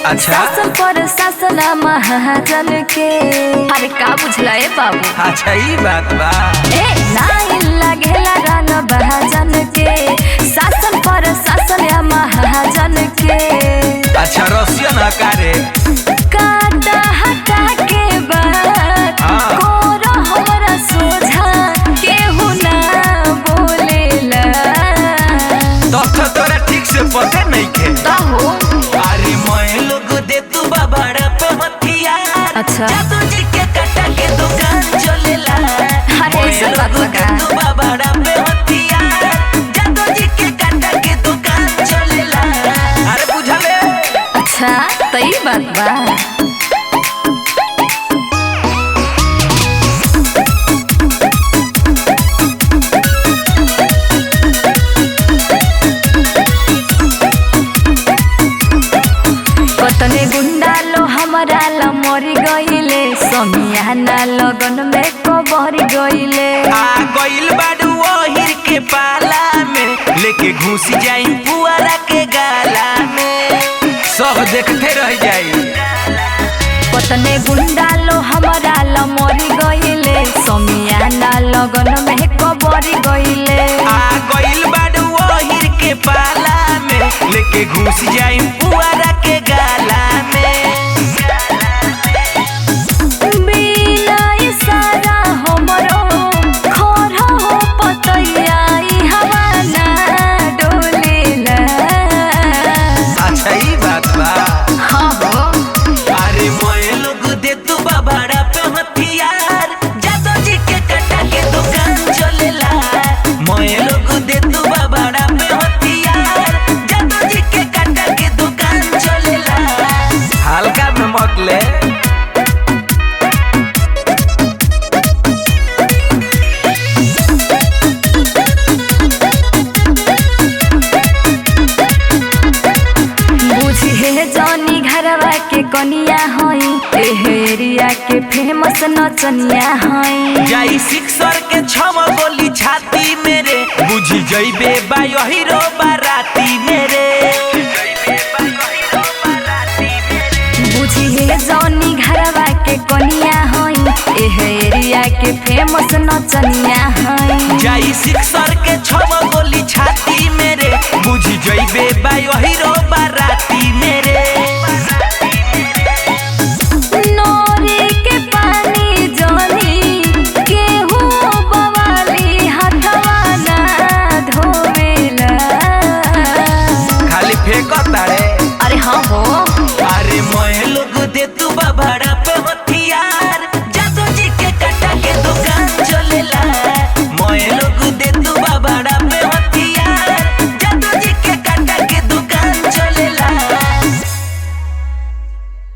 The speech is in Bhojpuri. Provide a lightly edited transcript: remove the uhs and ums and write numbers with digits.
अच्छा। शासन पर शासन महाजन के। अरे का बुझला ए बाबू? अच्छा, ई बात बा। ए नाइन लागेला रंग बहाजन के, शासन पर शासन महाजन के। अच्छा, रसियन हकारे। काटा हटा के बात हाँ। कोरो हमरा सोझा केहू ना बोलेला। तब तो तोरा ठीक से पते नहीं खे। का हो? अरे मैं लोग दे तू बाबाड़ा पे हथियार। अच्छा। जादू जी के कटा के दुकान चलेला। अरे ऐसा बात लोग बा दे का? तू बाबाड़ा पे हथियार, जादू जी के कटा के दुकान चलेला। अरे बुझले। अच्छा, त ई बात बा। कतने गुंडा लो हमारा ला मरी गईले, समियाना लगन में कबर गईले। आ गइल बाडू ओहिर के पाला में, लेके घुस जाई पुआरा के गाला में, सब देखते रह जाई। कतने गुंडा लो हमारा ला मरी गईले, समियाना लगन में कबर गईले। आ गइल बाडू ओहिर के पाला में, लेके घुस जाई पुआरा के गाला में। बिना इशारा हमरो खर हो पतैया ई हवा ना डोलेला। अच्छा, ई बात बा। हाँ हो। अरे मोए लोग दे तू बाबाड़ा पे हथियार, जादू जी के कटा के दुकान चलेला। मोए लोग दे तू बाबाड़ा पे हथियार, जादू जी के कटा के दुकान चलेला। हल्का में मत ले। बुझी हे जनी घरवा के कनिया हई, एह एरिया के फेमस नचनिया हई। जाई सिक्सर के छम गोली छाती मेरे, बुझी जइबे बा हीरो बाराती मेरे। बुझी हे जनी घरवा के कनिया हई, एह एरिया के फेमस